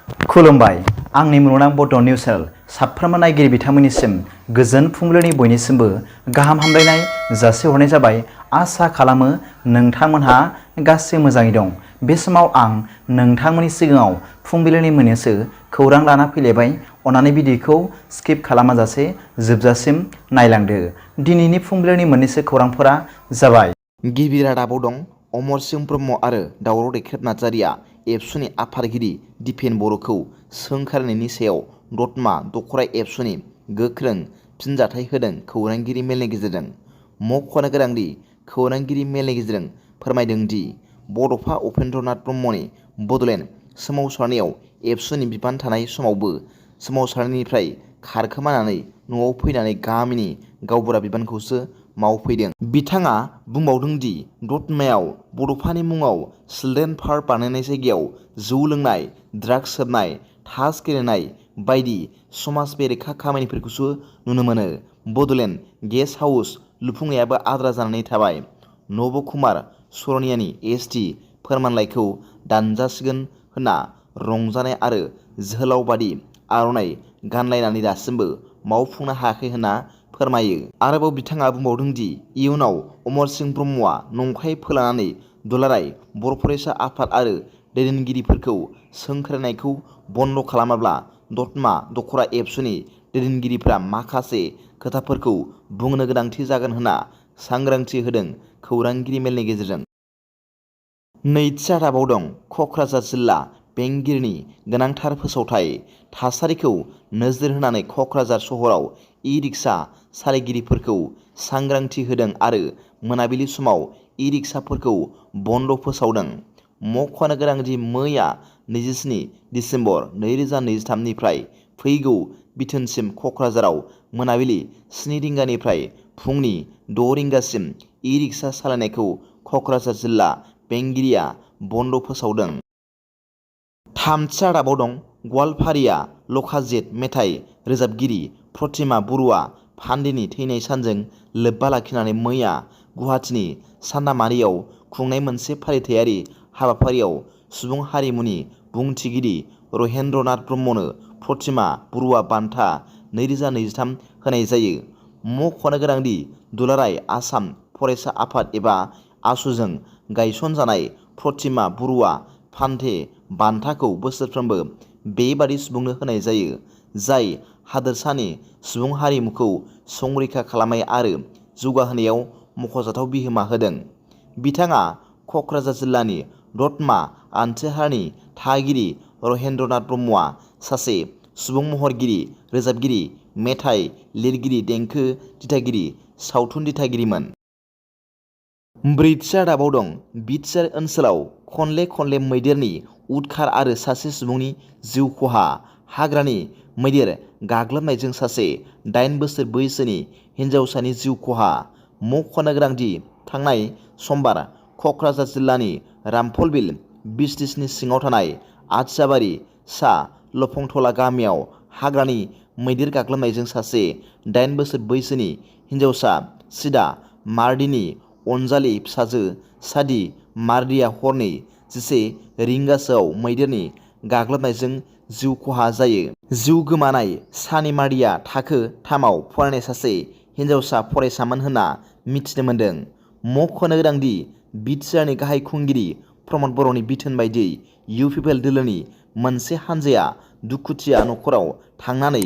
खुलुमबाय आंनि मुलुगनां बड' निउस चेनेल साफ्रोमबो नायगिरि बिथांमोननिसिम गोजोन फुंबिलिनि बयनिसिमबो गाहाम हामलायनाय जासिहरनाय जाबाय। आसा खालामो नोंथांमोनहा गासै मोजाङै दं। बे समाव आं नोंथांमोननि सिगाङाव फुंबिलिनि मोननैसो खौरां लाना फैलायबाय। अन्नानै भिडिअखौ स्किप खालामाजासे जोबजासिम नायलांदो। दिनैनि फुंबिलिनि मोननैसो खौरांफोरा जाबाय। गिबि रादाबाव दं अमरसिं ब्रह्म आरो दावराव दैखेब नार्जारिया एबसुनि आफादगिरि दिपेन बर'खौ सोंखारिनायनि सायाव दतमा दख'रा एबसुनि गोख्रों फिनजाथाय होदों खौरांगिरि मेलनि गेजेरजों। मख'नो गोनांदि खौरांगिरि मेलनि गेजेरजों फोरमायदों दि बड'फा उपेन्द्रनाथ ब्रह्मनि बड'लेण्ड सोमावसारनायाव एबसुनि बिबान थानाय समावबो सोमावसारनायनिफ्राय खारखोमानानै न'आव फैनानै गामिनि गावबुरा बिबानखौसो मावफैदों। बिथाङा बुंबावदों दि दतमायाव बड'फानि मुङाव चिलड्रेन पार्क बानायनाय जायगायाव जौ लोंनाय, ड्राग्स सोबनाय, ताश गेलेनाय बायदि समाज बेरेखा खामानिफोरखौसो नुनो मोनो। बड'लेण्ड गेस्ट हाउस लुफुंनायाबो आद्रा जानानै थाबाय। नब कुमार सरनियानि एसटि फोरमानलाइखौ दानजासिगोन होनना रंजानाय आरो जोहोलावबादि आर'नाइ गानलायनानै दासिमबो मावफुंनो हायाखै होनना फोरमायो। आरोबाव बिथाङा बुंबावदों दि इयुनाव अमरसिं ब्रह्मआ नंखाय फोलानानै दुलाराय बर' फरायसा आफाद आरो दैदेनगिरिफोरखौ सोंखारिनायखौ बन्द' खालामाब्ला दतमा दख'रा एबसुनि दैदेनगिरिफोरा माखासे खोथाफोरखौ बुंनो गोनांथि जागोन होनना सांग्रांथि होदों खौरांगिरि मेलनि गेजेरजों। नैथि रादाबाव दं क'क्राझार जिल्ला बेंगिरिनि गोनांथार फोसावथाय। थासारिखौ नोजोर होनानै क'क्राझार सहराव इ-रिक्सा सालायगिरिफोरखौ सांग्रांथि होदों आरो मोनाबिलि समाव इ-रिक्साफोरखौ बन्द' फोसावदों। मख'नो गोनांदि मैया 27 दिसेम्बर 2023 निफ्राय फैगौ बिथोनसिम क'क्राझाराव मोनाबिलि 7 रिंगानिफ्राय फुंनि 6 रिंगासिम इ-रिक्सा सालायनायखौ क'क्राझार जिल्ला बेंगिरिया बन्द' फोसावदों। थामथि रादाबाव दं गवालपारिया लकाजेट मेथाइ रोजाबगिरि प्रतिमा बरुवा पान्डेनि थैनाय सानजों लोब्बा लाखिनानै मैया गुवाहाटीनि सान्दामारियाव खुंनाय मोनसे फालिथायारि हाबाफारियाव सुबुं हारिमुनि बुंथिगिरि रहेन्द्रनाथ ब्रह्मनो प्रतिमा बरुवा बान्था 2023 होनाय जायो। मख'नो गोनांदि दुलाराय आसाम फरायसा आफाद एबा आसुजों गायसनजानाय प्रतिमा बरुवा पान्थे बान्थाखौ बोसोरफ्रोमबो बेबादि सुबुंनो होनाय जायो, जाय हादोरसानि सुबुं हारिमुखौ संरैखा खालामनाय आरो जौगाहोनायाव मख'जाथाव बिहोमा होदों। बिथाङा क'क्राझार जिल्लानि दतमा आन्थोहारनि थागिरि रहेन्द्रनाथ ब्रह्मआ सासे सुबुं महरगिरि, रोजाबगिरि, मेथाइ लिरगिरि, देंखो दिथागिरि, सावथुन दिथागिरिमोन। ब्रैथि रादाबाव दं BTR ओनसोलाव खनले खनले मैदेरनि उदखार आरो सासे सुबुंनि जिउ खहा। हाग्रानि मैदेर गाग्लोबनायजों सासे 8 बोसोर बैसोनि हिनजावसानि जिउ खहा। मख'नो गोनांदि थांनाय समबार क'क्राझार जिल्लानि रामफलबिल बिसटिसनि सिङाव थानाय आथियाबारि सा लफंथला गामियाव हाग्रानि मैदेर गाग्लोबनायजों सासे 8 बोसोर बैसोनि हिनजावसा सिदा मार्डिनि अनजालि फिसाजो सादि मार्डिया हरनि 11 रिंगासोआव मैदेरनि गाग्लोबनायजों जिउ खहा जायो। जिउ गोमानाय सानि मार्डिया थाखो 3 आव फरायनाय सासे हिनजावसा फरायसामोन होनना मिथिनो मोन्दों। मख'नो गोनांदि BTRनि गाहाय खुंगिरि प्रमद बर'नि बिथोन बायदियै इउ-पिपल दोलोनि मोनसे हानजाया दुखुथिया नखराव थांनानै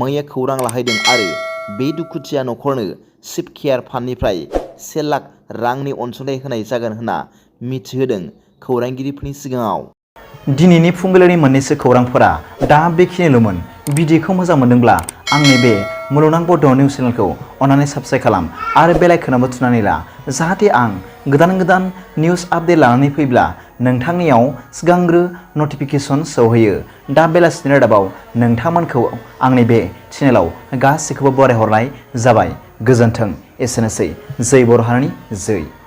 मैया खौरां लाहैदों आरो बे दुखुथिया नखरनो चिफ केयार फान्डनिफ्राय 1 लाख रांनि अनसुंथाइ होनाय जागोन होनना मिथिहोदों खौरांगिरिफोरनि सिगाङाव। दिनैनि फुंबिलिनि मोननैसो खौरांफोरा दा बेखिनिल'मोन। भिडिअखौ मोजां मोनदोंब्ला आंनि बे मुलुगनां बड' निउस चेनेलखौ अन्नानै साबस्क्राइब खालाम आरो बेल आइकनआवबो थुनानै ला, जाहाथे आं गोदान निउस आपडेट लानानै फैब्ला नोंथांनियाव सिगांग्रो नटिफिकेसन सौहैयो। दा बेलासिनि रादाबाव नोंथांमोनखौ आंनि बे चेनेलाव गासैखौबो बरायहरनाय जाबाय। गोजोन्थों। एसेनोसै। जै बर' हारिनि जै।